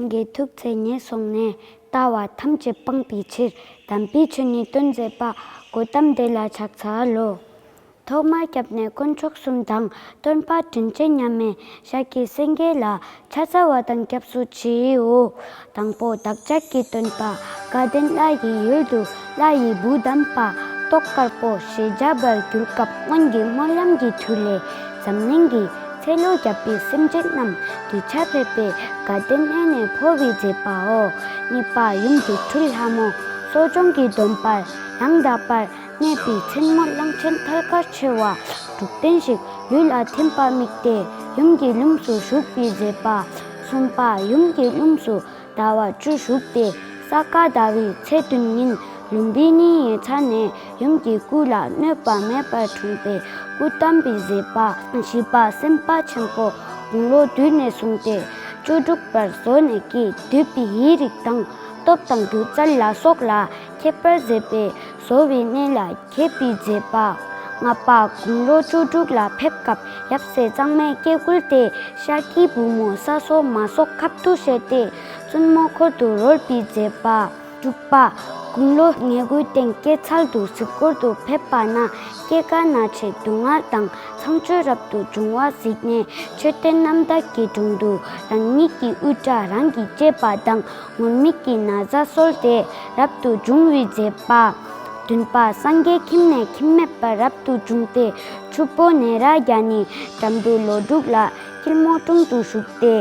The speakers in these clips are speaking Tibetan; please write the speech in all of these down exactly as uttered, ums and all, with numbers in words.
གི་ཐུགས་བརྩེ་ཉེར་བཟུང་ནས། ལྟ་བ་ཐམས་ཅད་སྤངས་པའི་ཕྱིར། དམ་པའི་ཆོས་ནི་སྟོན་མཛད་པ། གོའུ་ཏམ་དེ་ལ་ཕྱག་འཚལ་ལོ། ཐོག་མར་སྐྱབས་གནས་དཀོན་མཆོག་གསུམ་དང་། སྟོན་པ་དྲིན་ཅན་མཉམ་མེད་ཤཱཀྱའི་སེང་གེ་ལ། ཕྱག་འཚལ་བ་དང་སྐྱབས་སུ་མཆིའོ། དང་པོ་བདག་ཅག་གི་སྟོན་པ་དགའ་ལྡན་ལྷ་ཡི་ཡུལ་དུ། ལྷ་ཡི་བུ་དམ་པ་ཏོག་དཀར་པོ་ཞེས་བྱ་བར་གྱུར་སྐབས། སྔོན་གྱི་སྨོན་ལམ་གྱི་མཐུ་ལས་འཛམ་གླིང་གི་ཚེ་ལོ་བརྒྱ་པའི་སེམས་ཅན་རྣམས་གདུལ་བྱར་ཕེབས་པའི་དགའ་ལྡན་ལྷ་ནས་འཕོ་བའི་མཛད་པའོ། གཉིས་པ་ཡུམ་དུར་ཁྲོད་ལྷ་མོ་གསོ་སྦྱོང་གི་སྡོམ་པ་ཡང་དག་པར་གནས་པའི་མཚན་མོ་གླང་ཆེན་ཐལ་དཀར་མཆེ་བ་དྲུག་ལྡན་ཞིག་ལུས་ལ་ཐིམ་པ་དམིགས་ཏེ་ཡུམ་གྱི་ལྷུམས་སུ་ཞུགས་པའི་མཛད་པ། གསུམ་པ་ཡུམ་གྱི་ལྷུམས་སུ་ཟླ་བ་བཅུ་ཞུགས་ཏེ། ས་ག་ཟླ་བའི་ཚེས་བདུན་ཉིན་ལུམ་བི་ནི་ཡི་ཚལ་ནས་ཡུམ་གྱི་སྐུ་ལ་གནོད་པ་མེད་པར་འཁྲུངས་པའི་སྐུ་བལྟམས་པའི་མཛད་པ། བཞི་པ་སེམས་དཔའ་ཆེན་པོ་དགུང་ལོ་བདུན་ནས་བཟུང་སྟེ་བཅུ་དྲུག་བར་བཟོ་གནས་ཀྱིས་བསྡུས་པའི་ཡིག་རིགས་དང་། སྟོབས་དང་སྒྱུ་རྩལ་ལ་སོགས་ལ་མཁས་པར་མཛད་པས་བཟོ་བའི་གནས་ལ་མཁས་པའི་མཛད་པ། ལྔ་པ་དགུང་ལོ་བཅུ་དྲུག་ལ་ཕེབས་སྐབས་ཡབ་སྲས་གཙང་མའི་སྐྱེ་དགུར་ཏེ་ཤཱཀྱའི་བུ་མོ་ས་སོ་མ་སོགས་ཁབ་ཏུ་བཞེས་ཏེ་བཙུན་མོ་འཁོར་དུ་རོལ་པའི་མཛད་པ། དྲུག་པ་དགུང་ལོ་ཉེར་དགུའི་སྟེང་སྐྱེད་ཚལ་དུ་གཟིགས་སྐོར་དུ་ཕེབས་པ་ན། སྐྱེ་རྒ་ན་འཆིའི་སྡུག་བསྔལ་དང་ཚངས་སྤྱོད་རབ་ཏུ་འབྱུང་བ་གཟིགས་ནས། མཆོད་རྟེན་རྣམ་དག་གི་དྲུང་དུ་རང་ཉིད་ཀྱི་དབུ་སྐྲ་རང་གིས་བཅད་པ་དང་ངུར་སྨྲིག་གི་ན་བཟའ་གསོལ་ཏེ་རབ་ཏུ་བྱུང་བའི་མཛད་པ། བདུན་པ་སངས་རྒྱས་ཁྱིམ་ནས་ཁྱིམ་མེད་པར་རབ་ཏུ་བྱུང་སྟེ་ཕྱུག་པོ་ནཻ་རཉྫ་ནའི་འགྲམ་དུ་ལོ་དྲུག་ལ་སྐྱིལ་མོ་ཀྲུང་དུ་བཞུགས་ཏེ།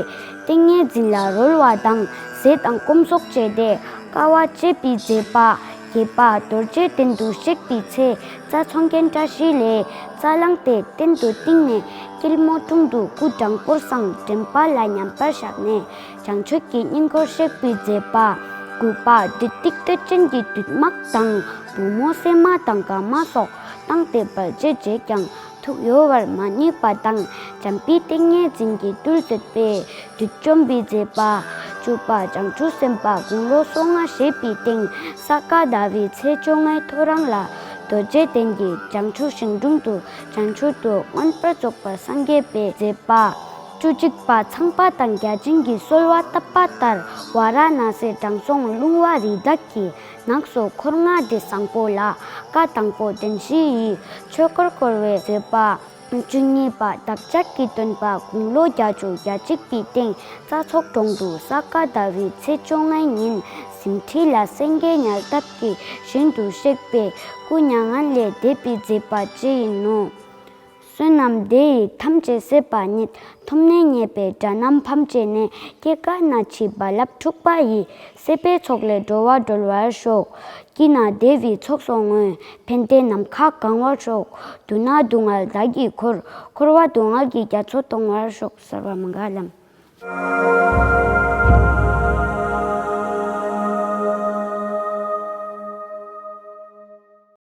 ཏིང་ངེ་འཛིན་ལ་རོལ་བ་དང་ཟས་དང་སྐོམ་གསོག་བྱས་ཏེ་དཀའ་བ་སྤྱད་པའི་མཛད་པ། བརྒྱད་པ་རྡོ་རྗེ་གདན་དུ་གཤེགས་པའི་ཚེ། རྩྭ་འཚོ་མཁན་བཀྲ་ཤིས་ལས་རྩྭ་བླངས་ཏེ་སྟེང་དུ་བཏིང་ནས་སྐྱིལ་མོ་ཀྲུང་དུ་སྐུ་དྲང་པོར་བསྲང་། དྲན་པ་ལ་མཉམ་པར་བཞག་ནས་བྱང་ཆུབ་ཀྱི་སྙིང་པོར་གཤེགས་པའི་མཛད་པ། དགུ་པ་བདུད་སྡིག་གཏོད་ཅན་གྱི་བདུད་དམག་དང་བུ་མོ་སྲན་མ་དང་དགའ་མ་སོགས་བཏང་སྟེ་བར་ཆད་བྱས་ཀྱང་ཐུགས་གཡོ་བར་མ་ནུས་པ་དང་། འཇམ་པའི་ཏིང་ངེ་འཛིན་གྱིས་བཏུལ་མཛད་པས་བདུད་བཅོམ་པའི་མཛད་པ། བཅུ་པ་བྱང་ཆུབ་སེམས་དཔའ་དགུང་ལོ་སོ་ལྔ་བཞེས་པའི་སྟེང་ས་ག་ཟླ་བའི་ཚེས་བཅོ་ལྔའི་ཐོ་རངས་ལ་རྡོ་རྗེ་གདན་གྱི་བྱང་ཆུབ་ཤིང་དྲུང་དུ་བྱང་ཆུབ་ཏུ་མངོན་པར་རྫོགས་པར་སངས་རྒྱས་པའི་མཛད་པ། བཅུ་གཅིག་པ་ཚངས་པ་དང་བརྒྱ་བྱིན་གྱིས་གསོལ་བ་བཏབ་པ་ལྟར་ཝཱ་ར་ཎཱ་སིའི་དྲང་སྲོང་ལུང་པ་རི་དྭགས་ཀྱི་ནགས་སུ་འཁོར་ལྔ་སྡེ་བཟང་པོ་ལ་བཀའ་དང་པོ་བདེན་བཞིའི་ཆོས་འཁོར་བསྐོར་བའི་མཛད་པ། བཅུ་གཉིས་པ་བདག་ཅག་གི་སྟོན་པ་དགུང་ལོ་བརྒྱད་ཅུ་གྱ་གཅིག་པའི་སྟེང་རྩྭ་མཆོག་གྲོང་དུ་ས་ག་ཟླ་བའི་ཚེས་བཅོ་ལྔའི་ཉིན་ཟིན་བྲིས་ལ་སེང་གེ་ཉལ་སྟབས་ཀྱིས་ཞིང་དུ་གཤེགས་པའི་སྐུ་མྱ་ངན་ལས་འདས་པའི་མཛད་པ་བཅས་ཡིན་ནོ། བསོད་ནམས་འདི་ཡིས་ཐམས་ཅད་གཟིགས་པ་ཉིད། ཐོབ་ནས་ཉེས་པའི་དགྲ་རྣམས་ཕམ་བྱས་ནས། སྐྱེ་རྒ་ན་འཆིའི་རྦ་རླབས་འཁྲུགས་པ་ཡི། སྲིད་པའི་མཚོ་ལས་འགྲོ་བ་སྒྲོལ་བར་ཤོག། སྐྱིད་ན་བདེ་བའི་ཚོགས་སོགས་བསྔོས། ཕན་བདེ་ནམ་མཁའ་གང་བར་ཤོག། སྡུག་ན་སྡུག་བསྔལ་བདག་གིས་འཁུར། འཁོར་བ་སྡུག་བསྔལ་གྱི་རྒྱ་མཚོ་གཏོང་བར་ཤོག། སརྦ་མངྒ་ལཾ།